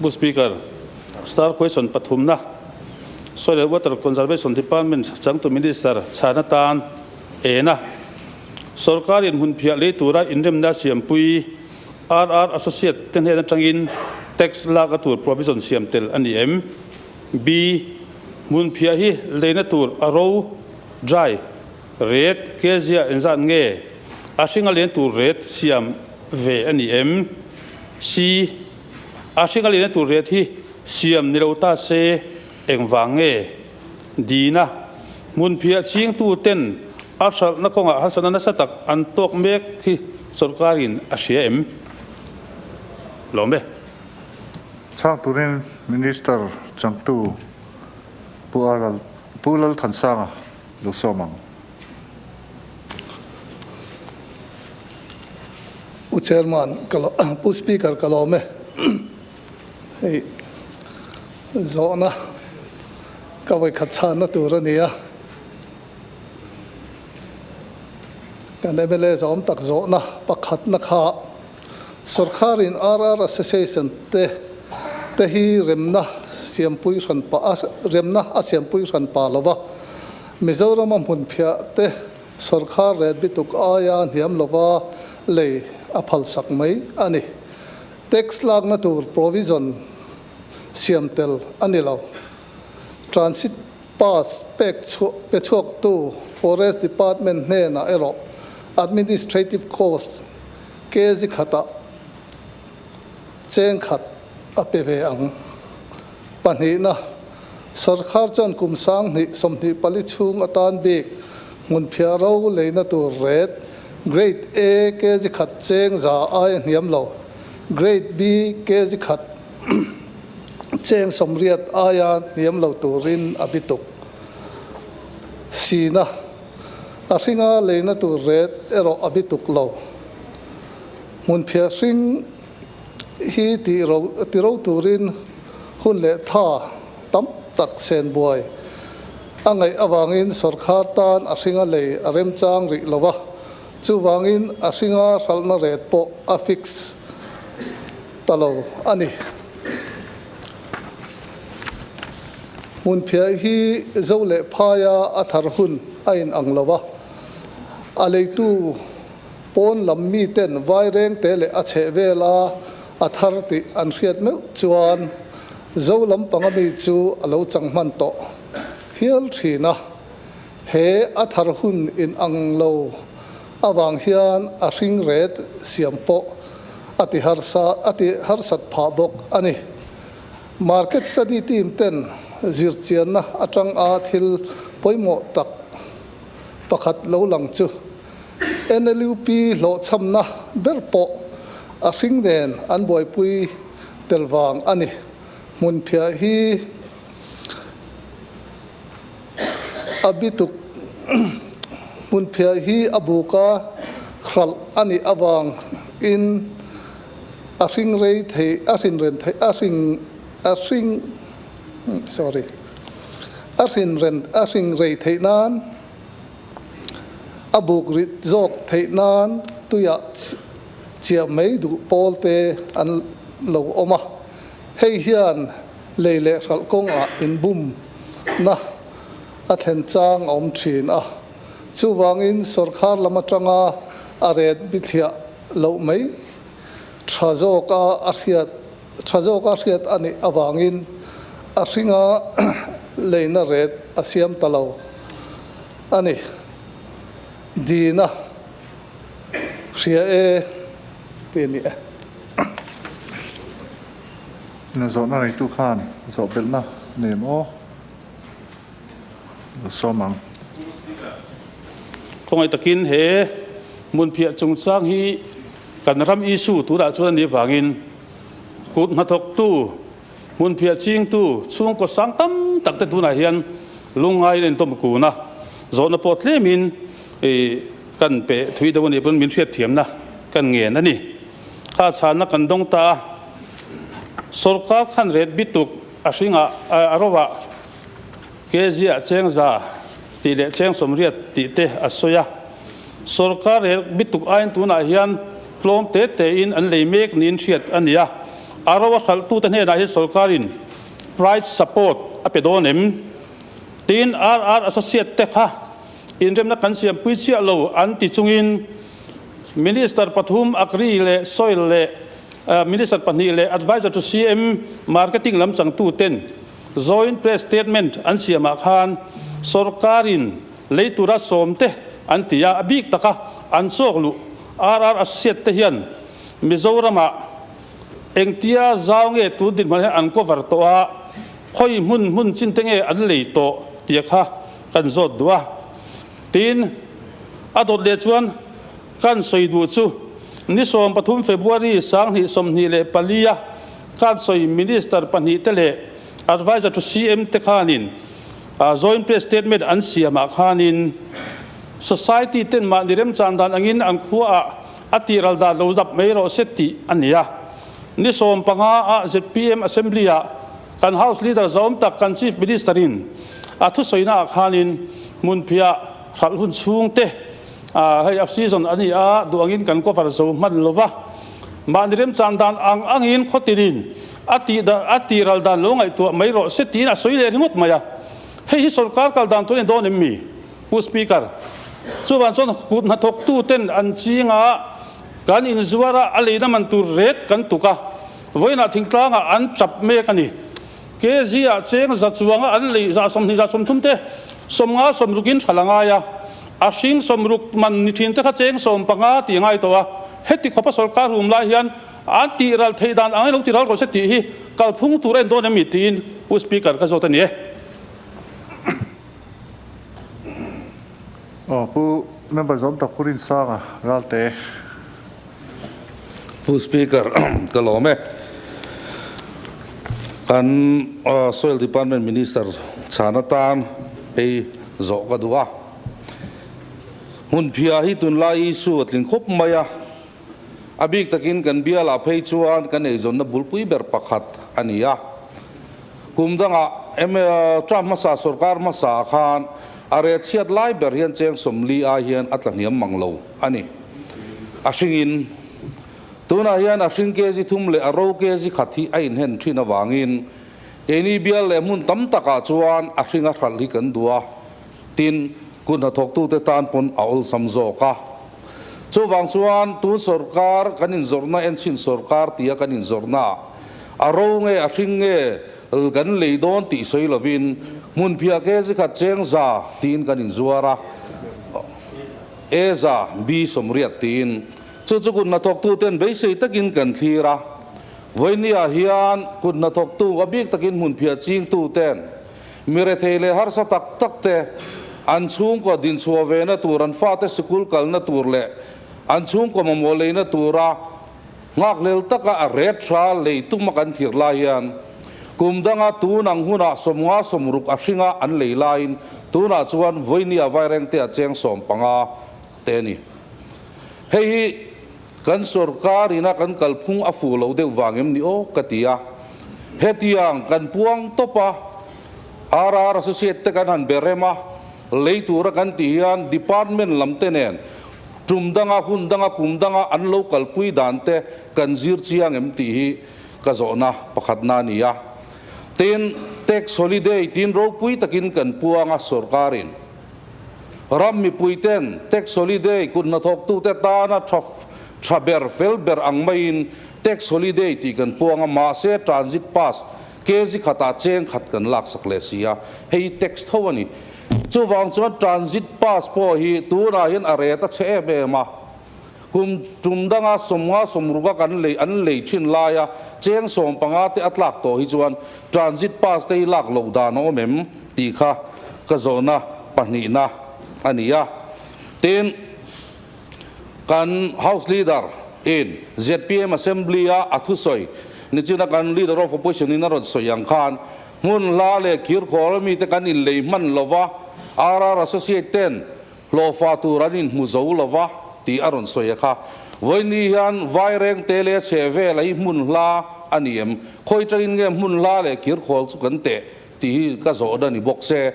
Pu Speaker, Star Question pathumna, Soil and Water Conservation Department changtu Minister chhan atan en a, Sorkarin hmunphiah lei tura inremna siampui RR Associate te hnen atangin tax lak a tur provision siam tel a ni em? B. Hmunphiah hi leina tur a ro, dry, ret, kezia engzat nge a hringa len tur ret siam ve a ni em? C. A hringa lena tur ret hi siam ni lo ta se engvang nge? Dina, Hmunphiah chingtu ten a hralhna kawngah harsatna nasa tak an tawk mek hi sawrkarin a hria em? Lawm e. Chhang turin Minister changtu Pu Pu Lalthansanga lo sawm ang. Pu Chairman, Pu Speaker ka lawm e. Hei zawhna ka vawikhat chhanna tur a ni a. Kan mla zawm tak zawhna pakhatna kha Sorkharin RR Association te te hi remna siampui hran pa remna a siampui hran pa lova Mizorama hmunphiah te Sorkar ret bituk aia hniam lova lei a phalsak mai a ni. Tax lakna tur provision siam tel a ni lo. Transit pass pek pe chhuaktu Forest Department hnenah erawh administrative cost kg khatah cheng khat a pe ve ang. Pahnihna, Sorkar chuan kum 2024 chhung atan bik hmunphiah ro leina tur ret Grade A kg khat cheng za aia hniam lo, Grade B kg khat cheng 80 aia hniam lo turin a bituk. Sina, A hringa leina tur ret erawh a bituk lo. Hmunphiah hring hi ti ro turin hun leh tha tam tak sen buai a ngaih avangin sorkar tan a hringa lei a remchang rih lo va, chuvangin a hringa hralhna ret pawh a fix ta lo a ni. Hmunphiah hi zo leh phaia a thar hun a inang lo va, a leitu Pawn lam miten vairengte leh a chheh vela a thar tih an hriat meuh chuan Zo lampanga mi chu a lo chang hman tawh hial thin a. He a thar hun in ang lo avang hian a hring ret siam pawh a ti harsa a ti harsat phah bawk a ni. Market study team ten zirchianna atang a thil pawimawh tak pakhat lo lang chu NLUP hlawhchhamna ber pawh a hring nen an buaipui tel vang a ni. Hmunphiah hi a bituk Hmunphiah hi a buka hralh a nih avangin a hring rei thei a hrin ren thei a hring a hring sorry a hrin ren a hring rei theih nan A buk rit zawk theih nan tuiah chiah mai duh pawl te an lo awm a, hei hian lei leh hralh kawngah inbumna a thlen chang a awm thin a. Chuvangin sawrkhar lam atanga a ret bithliah loh mai tha zawka a hriat tha zawka hriat a nih avangin a hringa leina ret a siam ta lo a ni. Dina hria e ti a ni e. Na zawhna neitu khan zawh belhna nem aw lo sawm ang. Khawngaih takin he hmunphiah chungchang hi Kan ram issue tunah chuan a nih vangin kut hnathawktu, hmunphiah chingtu, chhungkaw sang tam tak te tunah hian lungngaiin a intawm kun a, zawhna pawh tlemin kan pe thui deuh a nih pawn min hriatthiamna kan ngen a ni. Kha chhanna kan dawng ta a, sawrkar khan ret bituk a hringah a rovah kg-ah cheng za tih leh cheng 80 tih te a sawi a. Sawrkar rel bituk aiin tunah hian tlawm te tein an lei mek niin hriat a ni a. A ro a hralhtute hnenah hi sorkarin price support a pe dawn em? Tin, RR Associate te kha inremna kan siampui chiah lo an ti chungin Minister pathum Agri leh Soil leh Minister pahnih leh Adviser to CM Marketing lam changtuten Joint Press Statement an siamah khan sorkarin lei tura sawmte an ti a, a bik taka an chawk luh RR Associate te hian Mizoramah engtia zau nge tun dinhmun hian an cover tawh a, khawi hmun hmun chin te nge an lei tawh tih kha kan zawt duh a. Tin, a dawt leh chuan kan sawi duh chu ni 13 February 2024 a kan sawi Minister pahnih te leh Adviser to CM te khanin Joint Press Statement an siamah khanin Society ten mahni remchan dan angin an khuaah a tihral dan lo dap mai rawh se tih a ni a. Ni 15 a zpm Assembly ah kan House Leader zawm tak kan Chief Minister in a thusawiina ah khanin hmunphiah hralh hun chhung te hei a season a ni a, duh angin kan cover zo hman lo va. Mahni remchan dan ang angin khawtinin a tih a tihral dan lo ngaihtuah mai rawh se tiin a sawi leh ringawt mai a. Hei hi sorkar kal dan tur a ni dawn em mi? Pu Speaker, chuvang chuan kut hnathawktu ten an chinga kan inzuar a, a leina man tur ret kan tuk a, vawiinah thingtlangah an chap mek a ni. KZ ah cheng za chuanga an lei za 20 za 30 te 50 60 in tha la ngai a, a hring 60 man ni thin te kha cheng 15 tih a ngai tawh a, heti khawpa sorkar rum lai hian an tih ral theih dan ang ilo ti ral rawh se tih hi kalphung tur a en dawn em mi tiin Pu Speaker ka zawt a ni e. Aw Pu Member zawm tak Pu Rinsanga Ralte. Pu Speaker ka lawm e. Kan Soil Department Minister chhan atan hei zawh ka duh a. Hmunphiah hi tunlai issue a tling khawp mai a. A bik takin kan bialah phei chuan kan eizawnna bulpui ber pakhat a ni a. Kum dangah Trump hmasa sorkar hmasa ah khan a reh chhiat lai ber hian cheng 40 ai hian a tla hniam mang lo a ni. A hringin tunah hian a hring kg thum leh a ro kg khat hi a inhen thin avangin keini bial leh hmun tam takah chuan a hring a hralh hi kan duh a. Tin, kut hnathawktute tan pawn a awlsam zawk a. Chuvang chuan tun sorkar kan inzawrhna enchhin sorkar tia kan inzawrhna a ro nge a hring nge kan lei dawn tih sawi lovin hmunphiah kg khat cheng za tiin kan inzuar a, A za, B 80 tiin. Chu chu kut hnathawktuten beisei takin kan thlir a. Vawinia hian kut hnathawktu a bik takin hmunphiah chingtuten Mi rethei leh harsa tak tak te, an chhungkaw dinchhuah vena tur, an fate sikul kalna tur leh an chhungkaw mamawh leina tura nghakhlel taka a ret tha lei tuma kan thir lai hian kum danga tun ang hunah 50 60 a hringa an lei laiin tunah chuan vawinia vairengte a cheng 15 te a ni. Hei hi kan sorkar ina kan kalphung a fuh lo deuh vang em ni aw ka ti a. Hetiang kan puang tawp a, RR Associate te kan han be rem a, lei tura kan tih hian department lam te nen tum danga, hun danga, kum danga an lo kalpui dan te kan zir chiang em tih hi ka zawhna pakhatna a ni a. Tin, tax holiday tin ropui takin kan puang a sorkarin. Ram mipuiten tax holiday kut hnathawktute tana tha tha ber fel ber ang maiin tax holiday tih kan puang a, mahse transit pass kg khatah cheng khat kan laksak leh si a, hei hi tax tho a ni. Chuvang chuan transit pass pawh hi tunah hian a ret a chhe em em a, kum tum danga 50 60 a kan lei an lei thin laia cheng 15 te a tlak tawh hi chuan transit pass te hi lak loh dan a awm em tih kha ka zawhna pahnihna a ni a. Tin, kan House Leader in zpm Assembly a a thusawi nichina kan Leader of Opposition in a rawn sawi ang khan hmun hla leh khir khawl mite kan inlei hman lova RR Associate ten Hlawhfa tur an inhmu zo lo va tih a rawn sawi a kha. Vawiini hian Vaireng te leh chhe vel a hi hmun hla a ni em? Khawi tangin nge hmun hla leh kirkhawl chu kan teh tih hi ka zawh na ni bawk se.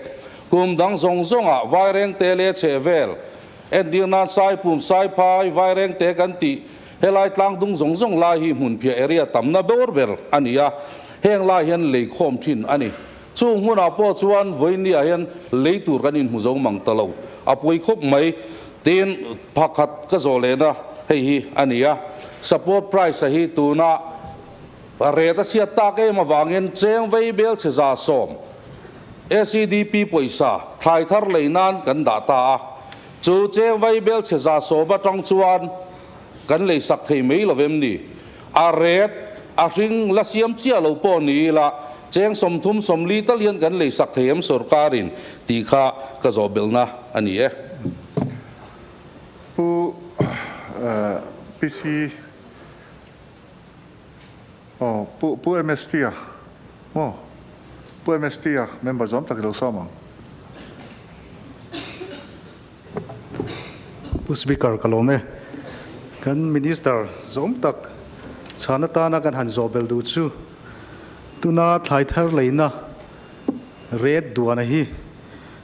Kum dang zawng zawngah Vaireng te leh chhe vel entir nan Saipum, Saiphai, Vaireng te kan tih. Helai tlangdung zawng zawng lai hi hmunphiah area tamna ber ber a ni a, heng lai hian lei khawm thin a ni. Chung hmunah pawh chuan vawinia hian lei tur kan inhmu zo mang ta lo. A pawi khawp mai. Tin, pakhat ka zawh lehna hei hi a ni a, support price a hi tuna rate a chhiat tak em avangin cheng vei bel chhe 110 ACDP pawisa thlai thar lei nan kan dah ta a. Chu cheng vei bel chhe 110 atang chuan kan lei sak thei mai lo em ni? A rate a hring la siam chiah lo pawh ni ila cheng 30 40 tal hian kan lei sak thei em sorkarin tih kha ka zawh belhna a ni e. Pu PC aw Pu Pu MST a maw Pu MST a member zawm tak i lo sawm ang. Pu Speaker ka lawm e. Kan Minister zawm tak chhan atana kan han zawh belh duh chu tuna thlai thar leina rate duana hi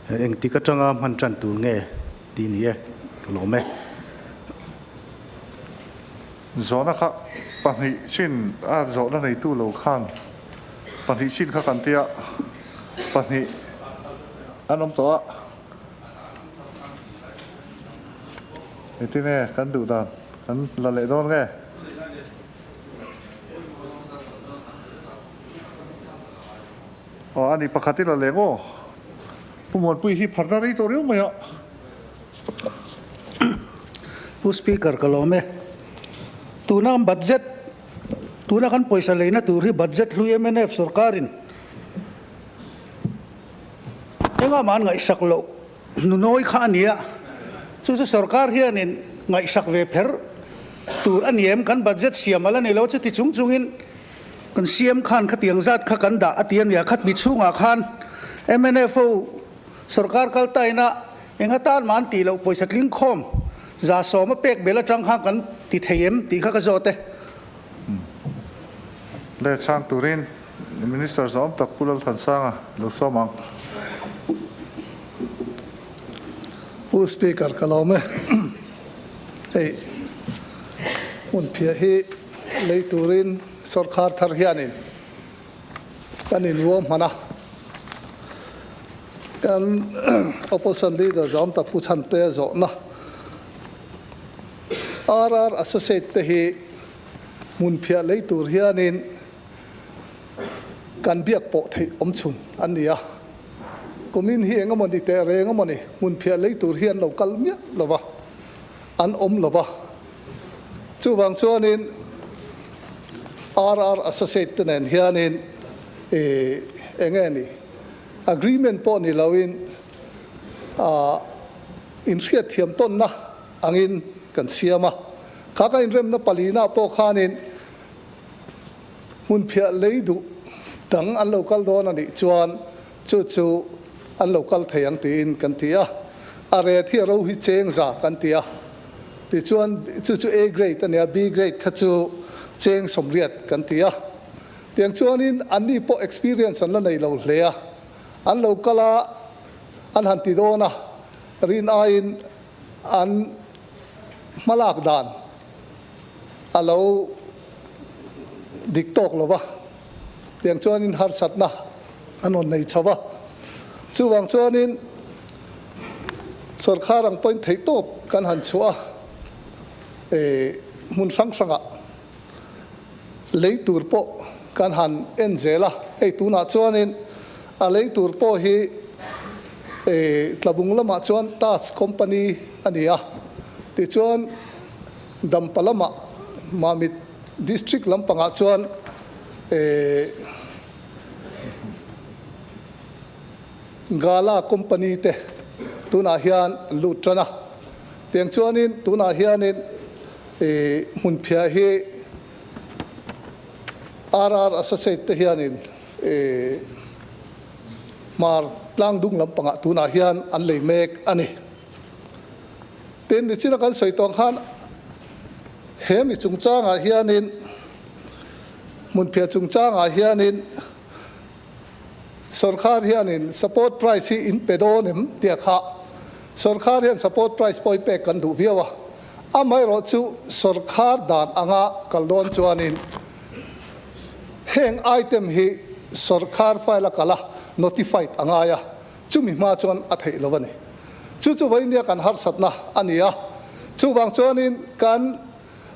engtik atanga hman tan tur nge tih ni e, ka lawm e. Zawhna kha pahnih chin a zawhna neitu lo khan pahnih chin kha kan tia pahnih an awm tawh a. Engtin nge kan duh dan kan la leh dawn nge? Aw a ni pakhat i la leh maw? Pu Muanpui hi pharna rei tawh riau mai a. Pu Speaker ka lawm e. Tuna budget tuna kan pawisa leina tur hi budget hlui mnf sorkarin engah mah an ngaihsak loh nunawi kha a ni a. Chu chu sorkar hianin ngaihsak ve pher tur a ni em? Kan budget siam ala ni lo chuti chung chungin Kan CM khan khatiang zat kha kan dah a ti a nia, khatmi chhungah khan mnf ho sorkar kal taina eng atan mah an tih loh pawisa tling khawm 110 a pek bel atang khan kan ti thei em tih kha ka zawt e. Le chhang turin Minister zawm tak Pu Lalthansanga lo sawm ang. Pu Speaker ka lawm e. Hei hmunphiah hi lei turin sorkar thar hianin kan inruahman a, kan opposition leader zawm tak Pu Chhantea zawhna RR Associate te hi hmunphiah lei tur hianin kan biak pawh theih awm chhun an ni a, kumin hi eng emawni teh reng emawni hmunphiah lei tur hi an lo kal miah lo va, an awm lo va. Chuvang chuanin RR Associate te nen hianin eng nge ni agreement pawh ni loin inhriat thiam tawnna angin kan siam a. Kha ka inremna palina pawh khanin hmunphiah lei duh dang an lo kal dawn a nih chuan chu chu an lo kal thei ang tiin kan ti a. A ret hi a ro hi cheng za kan ti a. Tichuan chu chu A grade a nia, B grade kha chu cheng 80 kan ti a. Tiang chuanin anni pawh experience an la nei lo hle a. An lo kal a, an han ti dawn a, rin aiin an hmalak dan a lo dik tawk lo va. Tiang chuanin harsatna an rawn nei chho va. Chuvang chuanin sorkar ang pawhin theih tawp kan han chhuah a, hmun hrang hrangah lei tur pawh kan han en zel a. Hei tunah chuanin a lei tur pawh hi Tlabung lamah chuan Taj Company a ni a, tichuan Dampa lamah Mamit District lampangah chuan Gala Company te tunah hian an lut tan a. Tiang chuanin tunah hianin hmunphiah hi RR Associate te hianin Hmar tlangdung lampangah tunah hian an lei mek a ni. Tin, nichina kan sawi tawng khan he mi chungchangah hianin hmunphiah chungchangah hianin sorkar hianin support price hi in pe dawn em tia kha sorkar hian support price pawh i pek kan duh viau a. Amaherawhchu sorkar dan anga kal dawn chuanin heng item hi sorkar file a kal a, notified a ngai a, chumi hma chuan a theih lo a ni. Chu chu vawinia kan harsatna a ni a, chuvang chuanin kan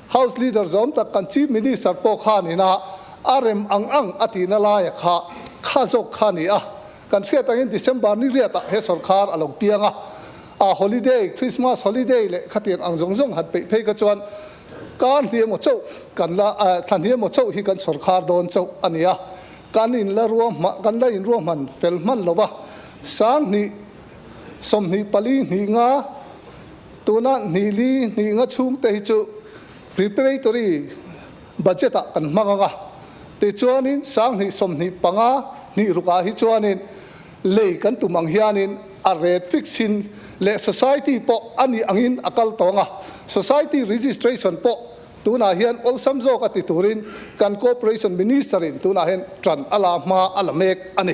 House Leader zawm tak kan Chief Minister pawh khanin a a rem ang ang a tihna laia kha kha zawk kha a ni a. Kan hriat angin December ni riatah he sorkar a lo piang a, a holiday, Christmas holiday leh khatiang ang zawng zawng han peih phei kha chuan kar hnih emaw chauh kan la, thla hnih emaw chauh hi kan sorkar dawn chauh a ni a. Kan in la ruahman, kan la inruahman fel hman lo va, 2024 hnih nga, Tuna hnih li hnih nga chhungte hi chu preparatory budget ah kan hmang ang a, tichuanin 2025 hnih rukah hi chuanin lei kan tum ang hianin a rate fix in leh society pawh a nih angin a kal tawng a, society registration pawh tunah hian awlsam zawk a ti turin kan cooperation minister in tunah hian tan a la hma a la mek a ni.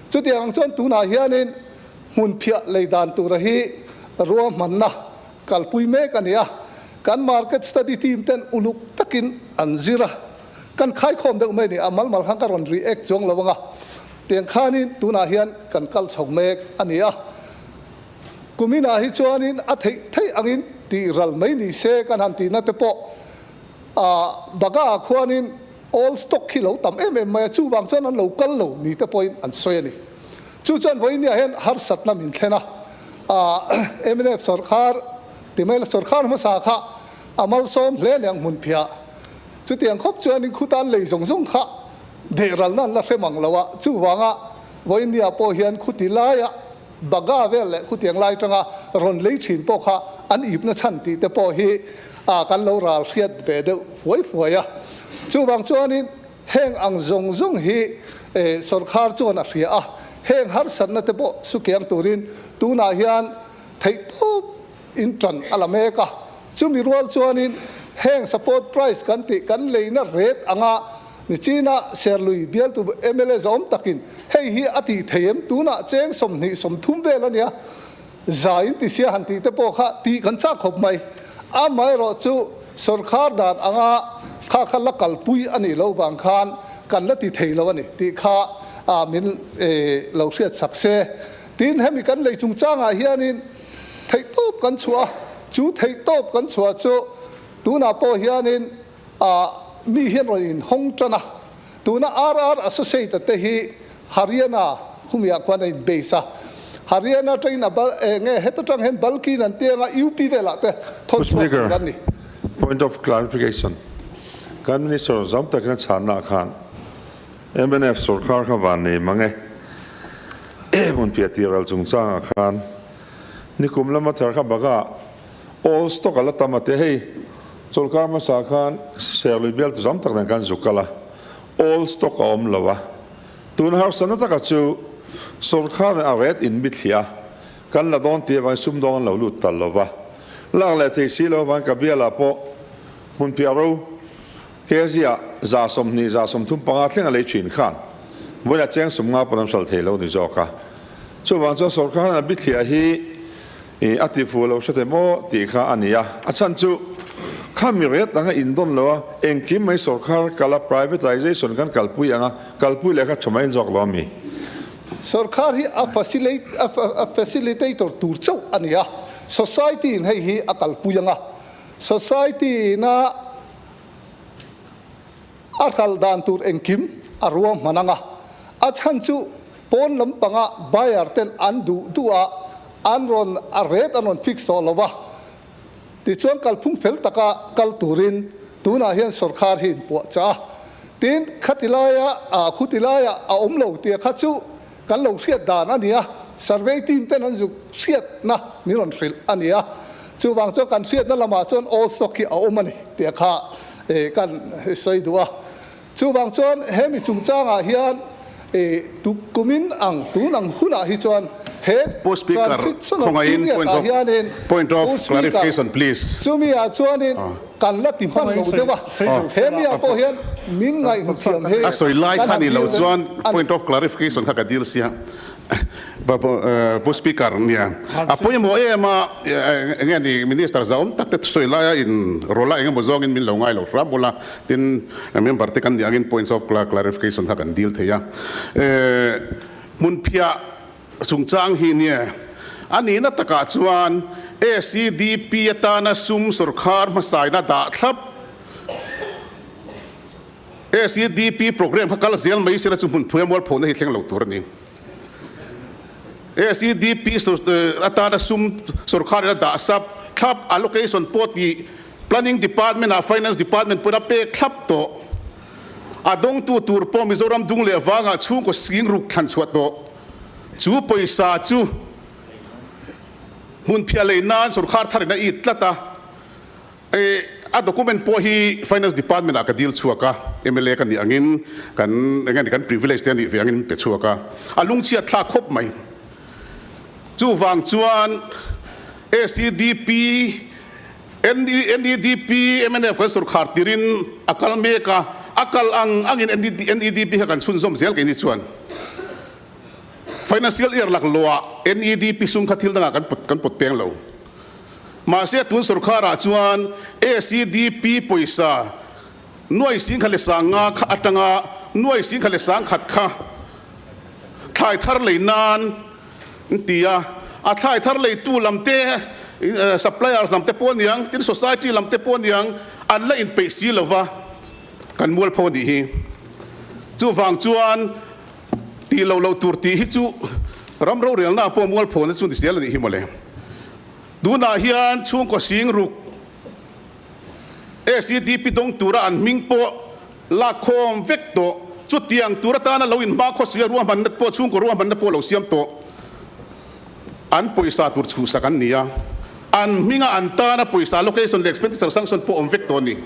Chutiang ang chuan tunah hianin Hmunphiah lei dan tura hi ruahmanna kalpui mek a ni a, kan market study team ten uluk takin an zir a, kan khaikhawm deuh mai a ni a, mal mal khan ka rawn react chuang lo ang a, tiang khanin tunah hian kan kal chho mek a ni a, kuminah hi chuanin a theih theih angin tih ral mai ni se kan han tihna te pawh ah Baga ah khuanin all stock hi lo tam em em mai a, chuvang chuan an lo kal lo ni te pawhin an sawi a ni. Chu chuan vawinia hian harsatna min thlen a, mnf sorkar ti mai la sorkar hmasa kha a malsawm hle aniang hmun phiah. Chutiang khawp chuanin khutan lei zawng zawng kha dehralna an la hre mang lo a, chuvanga vawinia pawh hian khuti laia baga vel leh khutiang lai tanga rawn lei thin pawh kha an ipna chhan tih te pawh hi kan lo ral hriat ve deuh fuai fuai a. Chuvang chuanin Heng ang zawng zawng hi sorkar chuan a hria a, heng harsatna te pawh sukiang turin tunah hian theihtawp in tan a la mek a. Chumi rual chuanin heng support price kan tih kan leina rate anga nichina Serlui bialtu mla zawm takin hei hi a tih thei em tunah cheng 20 30 vel a nia za in ti sia han tih te pawh kha tih kan chak khawp mai. Amaherawh chu sorkar dan anga kha kha la kalpui a nih loh vang khan kan la ti thei lo a ni tih kha min lo hriat sak se. Tin, hemi kan lei chungchangah hianin theihtawp kan chhuah a, chu theihtawp kan chhuah chu tunah pawh hianin mi hian rawn inhawng tan a. Tuna RR Associate te hi Haryana khumiah khuan a in base a, Haryana atangin a bal eh nge heta tang hian Balkin an ti anga UP velah te thawn chhuak tur an ni. Point of clarification, Kan Minister zam takin a chhanna ah khan mnf sorkar kha van nei mang e, hmunphiah tih ral chungchang ah khan nikum lama thar kha bakah all stock a la tam a ti hei chawlhkar hmasa khan Serlui bialtu zam tak nen khan zuk kal a, all stock a awm lo a, tun harsatna taka chu sorkharin a ret in mithliah a, kan la dawn tih avangin sumdawng an lo lut tal lo va, lak leh thei si lo avangin ka bialah pawh hmunphiah ro kg-ah 120, 135 thleng a lei thin khan vawiin a cheng 50 pawn an hral thei lo ni zawk a, chuvang chuan sorkharin a bithliah hi I a ti fuh lo hre maw tih kha a ni a, a chhan chu kha mi ret anga indawn lo a, engkim mai sorkar kal a privatization kan kalpui ang a, kalpui leh kha tha mai zawk lo a mi. Sorkar hi a a facilitator tur chauh a ni a, society in hei hi a kalpui ang a, society in a a kal dan tur engkim a ruahman ang a, a chhan chu pawn lampanga buyer ten an duh duh a, an rawn a rate an rawn fix tawh lo va, tichuan kalphung fel taka kal turin tunah hian sorkar hi inpuah chah a, tin khati laia ah khuti laia a awm lo tia kha chu kan lo hriat dan a ni a, survey team ten an zuk hriatna min rawn hrilh a ni a, chuvang chuan kan hriatna lamah chuan all stock hi a awm a ni tia kha kan sawi duh a. Chuvang chuan hemi chungchangah hian kumin ang tun ang hunah hi chuan he Pu Speaker, transitional khawngaihin period point ah of hianin point of Pu Speaker clarification please. chumi ah chuanin kan la ti hman lo deuh a, hemi ah pawh hian min ngaihnu thiam hi A sawi lai kan kha han ni lo dil chuan a ni. point of clarification kha ka dil sia. Pu Speaker, nia a pawimawh em a, enge ni Minister zahawm tak te thusawi laia in rawlh a engemaw zawngin min lo ngai lo hram ula, tin member te kan nih angin points of clarification kha kan dil thei a. Hmunphiah chungchang hi nia a nihna takah chuan ACDP atana sum sawrkhar hmasaina dah thlap, ACDP programme kha kal zel mai sela chu hmunphuia mualphona hi thleng lo tur a ni. ACDP atana sum sorkharin a dah sap thlap, allocation pawh tih Planning Department ah Finance Department pawhin a pek thlap tawh. A dawngtu tur pawh Mizoram dung leh vangah chhungkaw sing ruk thlan chhuah tawh. Chu pawisa chu hmunphiah lei nan sorkhar tharin a it tlat a. A document pawh hi Finance Department ah ka dil chhuak a, mla ka nih angin kan eng nge kan privilege te a nih ve angin min pe chhuak a, a lungchhiat thlak khawp mai. Chuvang chuan ACDP, NEDP, mnf kan sorkhar tirin a kal mek a, a kal ang angin NEDP kha kan chhunzawm zel keini chuan. Financial year laklawh ah NEDP sum kha thil dangah kan pawt peng lo. Mahse tun sorkharah chuan ACDP pawisa nuai singkha leh sanga kha atanga nuai singkha leh sangkhat kha thlai thar lei nan an ti a, a thlai thar leitu lam te suppliers lam te pawh aniang, tin society lam te pawh aniang an la inpeih si lova kan mualpho a nih hi. Chuvang chuan tih loh loh tur tih hi chu ram rorelna pawh mualphona chu ni zel a nih hi mawle. Tunah hian chhungkaw sing ruk ACDP dawng tura an hming pawh lak khawm vek tawh. Chutiang tur atana lo inhma khawsuia ruahmanna pawh chhungkaw ruahmanna pawh lo siam tawh. An pawisa tur chhuhsak an ni a, an hminga an tana pawisa allocation leh expenditure sanction pawh awm vek tawh a ni.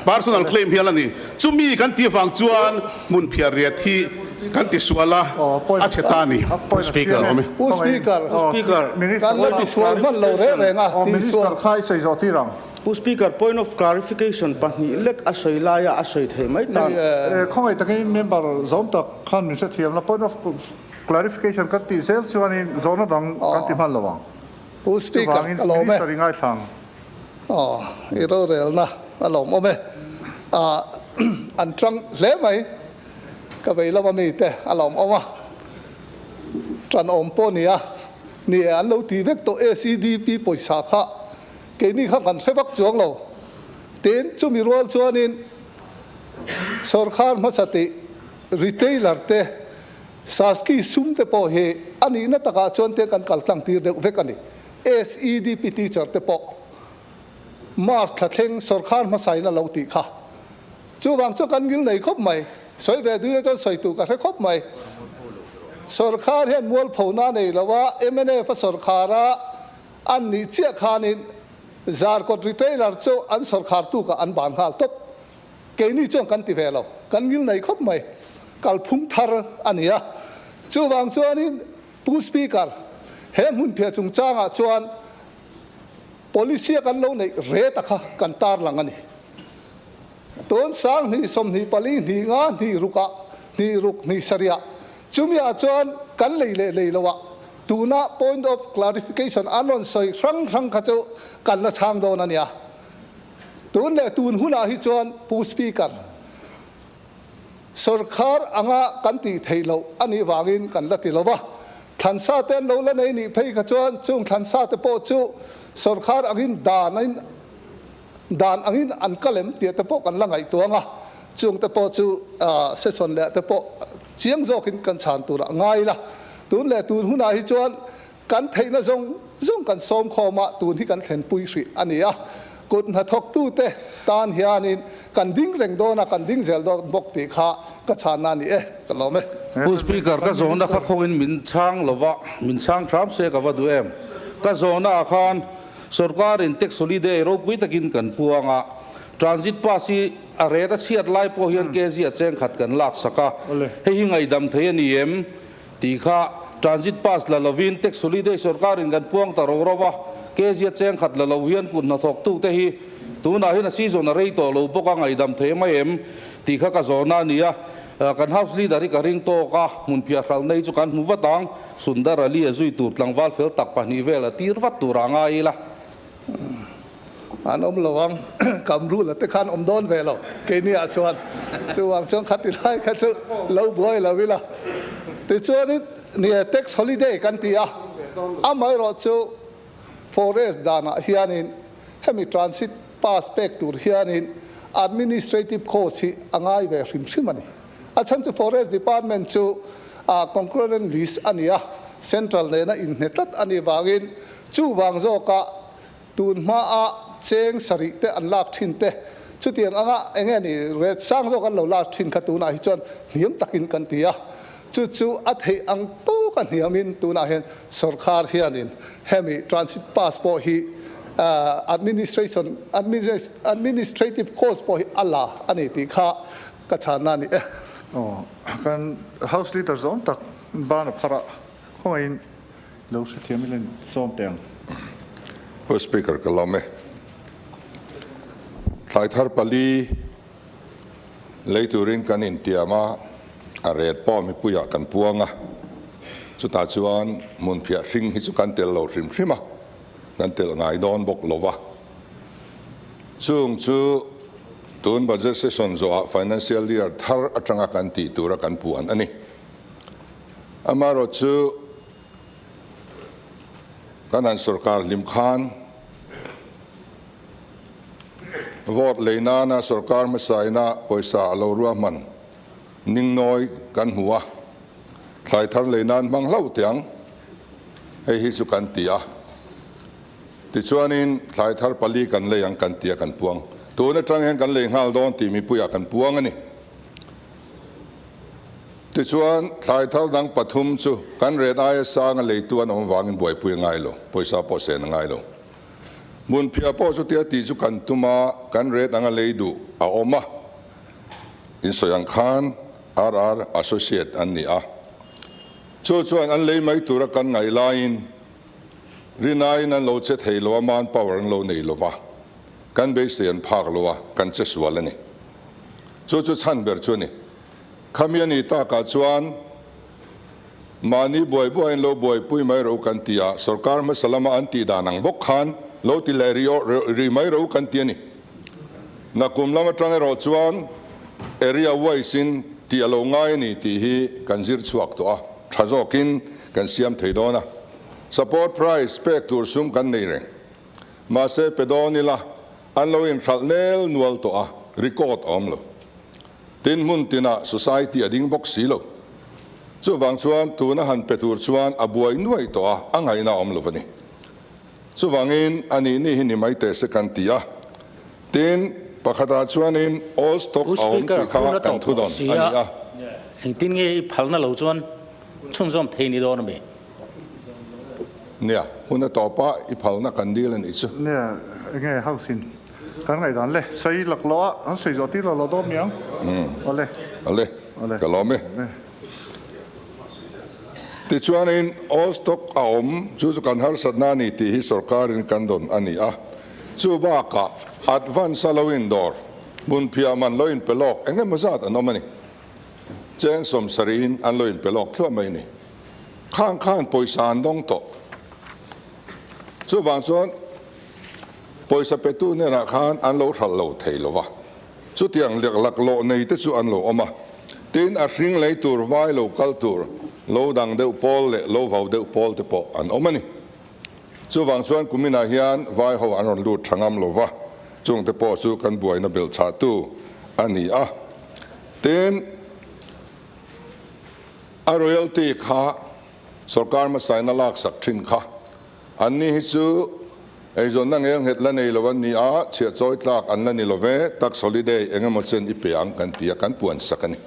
Personal claim hial a ni. Chumi kan tih avang chuan hmun phiar riat hi kan ti sual a, a chhe ta a ni. Speaker. Pu Speaker, kan la ti sual hman lo reng reng a, ti sual. Pu Speaker, point of clarification pahnih lek a sawi laia a sawi theih mai tan. Khawngaih takin member zawm tak khan min hrethiam la, point of clarification kan tih zel chuanin zawhna dang kan ti hman lo ang. Pu Speaker, Chuvangin ka lawm e. Minister i ngaithlang. Aw, i rorelna a lawmawm e. Ah, an tang hle mai. Ka vei lama mite a lawmawm a. Tanawm pawh ni a, ni e an lo ti vek tawh ACDP pawisa kha keini kha kan hre vak chuang lo. Tin, chumi rual chuanin sawrkhar hmasa tih retailer te, Saski sum te pawh hi a nihna takah chuan te kan kal tlang tir deuh vek a ni. SEDP teacher te pawh March thla thleng sawrkhar hmasain a lo tih kha. Chuvang chu kan ngil nei khawp mai. Sawi ve duhna chuan sawi tur ka hre khawp mai. Sawrkhar hian mualphona nei lo a, mnf a sawrkhar a an nih chiah khanin Zarkawt retailer chu an sawrkhar tukah an ban nghal tawp. Keini chuan kan ti ve lo. Kan ngil nei khawp mai. Kalphung thar a ni a. Chuvang chuanin Pu Speaker, he hmunphiah chungchangah chuan policy a kan lo neih reta kha kan tarlang a ni. Tun sang hnih 24 hnih nga hnih rukah hnih ruk hnih sarihah chumiah chuan kan lei leh lei loah tuna point of clarification an rawn sawi hrang hrang kha chu kan la chhang dawn a nia. Tun leh tun hunah hi chuan Pu Speaker, Sawrkhar anga kan tih theih loh a nih vangin kan la ti lo va, thlansa te an lo la nei nih phei kha chuan chung thlansa te pawh chu sawrkhar angin dan in dan angin an kal em tih te pawh kan la ngaihtuang a, chung te pawh chu session leh te pawh chiang zawkin kan chhan turah ngai ila. Tun leh tun hunah hi chuan Kan theihna zawng zawng kan sawm khawm a, tun hi kan thlenpui hrih a ni a. Kut hnathawktute tan hianin kan ding reng dawn a, kan ding zel dawn bawk tih kha ka chhanna a ni e, ka lawm e. Pu Speaker, ka zawhna kha khawngin min chhang lova, min chhang hram se ka va duh em? Ka zawhna ah khan sorkarin tax holiday ropui takin kan puang a, transit pass hi a ret a chhiat lai pawh hian kg a cheng khat kan lak sak a, hei hi ngaihdam thei a ni em? Tih kha Transit Pass la lovin Tax Holiday sorkarin kan puang ta ro ro a, kezia cheng khat la lo hian kut hnathawktute hi tunah hian a season a rei tawh lo bawk a, ngaihdam thei mai em? Tih kha ka zawhna a ni a. Kan House Leader hi ka ring tawk a, hmunphiah hralh nei chu kan hmu vat ang. Sundar Ali a zui tur tlangval fel tak pahnih vel a tir vat tur a ngai ila. An awm lo ang, Kamrula te khan awm dawn ve lo keini ah chuan. Chuvang chuan khati lai kha chu lo buai lo ila. Tichuanin nia tax holiday kan ti a, amaherawh chu forest danah hianin hemi transit pass pek tur hianin administrative cost hi a ngai ve hrim hrim a ni. A chhan chu Forest Department chu concurrent list a ni a, Central nena inhne tlat a nih vangin chuvang zawka tun hmaa cheng sarih te an lak thin te chutiang anga eng nge ni rate sang zawk an lo lak thin kha tunah hi chuan hniam takin kan ti a, chu chu a theih ang tawka hniamin tunah hian sorkar hianin hemi transit pass pawh hi administration administrative cost pawh hi a la a ni tih kha Ka chhanna a ni e. Aw, kan House Leader zawng tak ban a phar a, khawngaihin lo hrethiam ila in sawm teh ang. Pu Speaker ka lawm e. Thlai thar pali lei turin kan intiam a, a ret pawh mipuiah kan puang a, chutah chuan hmunphiah hring hi chu kan tel lo hrim hrim a, kan tel ngai dawn bawk lo va. Chung chu tun budget session zawhah financial year thar atanga kan tih tura kan puan a ni. Amaherawhchu chu kan han sorkar hlim khan vote lei nana sorkar hmasaina pawisa a lo ruahman ningnawi kan hmu a, thlai thar lei nan hmang hlauh teh ang, hei hi chu kan ti a. Tichuanin thlai thar pali kan lei ang kan tia kan puang. Tun atang hian kan lei nghal dawn tih mipuiah kan puang a ni. Tichuan thlai thar dang pathum chu kan ret aia sanga leitu an awm vangin buaipui a ngai lo, pawisa pawh sen a ngai lo. Hmunphiah pawh chutia tih chu kan tum a, kan ret anga lei duh a awm a. Insawi ang khan RR Associate an ni a. Chu chuan an lei mai tura kan ngaih laiin Rinaiin an lo che thei lo a, man power an lo nei lo va, kan beisei an phak lo a, kan che sual a ni. Chu chu chhan ber chu a ni. Khami a nih takah chuan mahni buai buaiin lo buaipui mai ro kan ti a, sorkar hmasa lama an tih dan ang bawk khan lo ti leh rih mai ro kan ti a ni. Nakum lam atang erawh chuan area wise in tih a lo ngai a ni tih hi kan zir chhuak tawh a, tha zawkin kan siam thei dawn a. Support price pek tur sum kan nei reng. Mahse pe dawn ila an lo inhralh nel nual tawh a, record a awm lo. Tin hmun tinah society a ding bawk si lo. Chuvang chuan tuna han pe tur chuan a buai nuai tawh a, a ngaihna a awm lo a ni. Chuvangin a nih ni hi ni mai teh se kan ti a. Tin, pakhatah chuanin all stock Pu a awm Speaker, tih kha hun a kan tawp thu tawh dawn si a a, ni a. engtin nge i phalna lo chuan chhunzawm thei ni dawn a mi? Nia, hun a tawp a, i phalna kan dil a nih chu. Nia, enge house in kan ngaihdan le, sawi lak lo a, an sawi zawh tir lo lo dawn mi ang. Awle. Awle, ka lawm e. Tichuanin all stock a awm, chu chu kan harsatna a ni tih hi sorkarin kan dawn a ni a. Chu bakah advance a lo indawr, hmunphiah man lo inpe lawk eng emaw zat an awm a ni. Cheng sawmsarihin an lo inpe lawk thluah mai a ni. Khang khan pawisa an dawng tawh. Chuvang chuan pawisa petu hnenah khan an lo hralh lo thei lo va. Chutiang lek laklawh nei te chu an lo awm a. Tin, a hring lei tur, vai lo kal tur, lo dang deuh pawl leh lo vau deuh pawl te pawh an awm a ni. Chuvang chuan kuminah hian vai ho an rawn lut tha ngam lo va, chung te pawh chu kan buaina belh chhahtu a ni a. Tin, a royalty kha sorkar hmasain a laksak thin kha. Anni hi chu eizawnna ngelnghet la nei lo an ni a, chhiah chawi tlak an la ni lo ve, tax holiday eng emaw chen i pe ang kan ti a, kan puan sak a ni.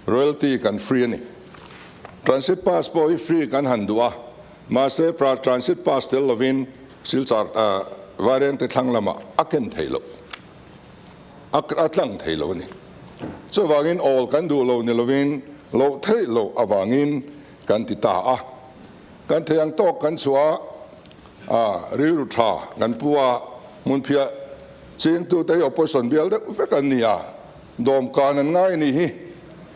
Royalty kan free a ni. Transit pass pawh hi free kan han duh a, mahse pra transit pass tel lovin Silchar Vairengte thlang lamah a ken thei loh, a tlang thei lo a ni. Chuvangin awl kan duh lo ni lovin loh theih loh avangin kan ti ta a. Kan thei ang tawk kan chhuah a, rilru tha kan pu a, hmunphiah chingtute hi opposition bial deuh vek an ni a, dawmkan an ngai a nih hi.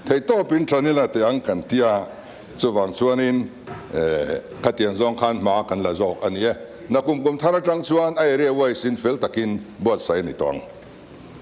Theihtawpin ṭanila teh ang kan tia, chuvang chuanin khatiang zawng khan hma kan la zawk a ni e. Nakum kum thar aṭang chuan a area wise in fel takin buatsaih a ni tawh ang.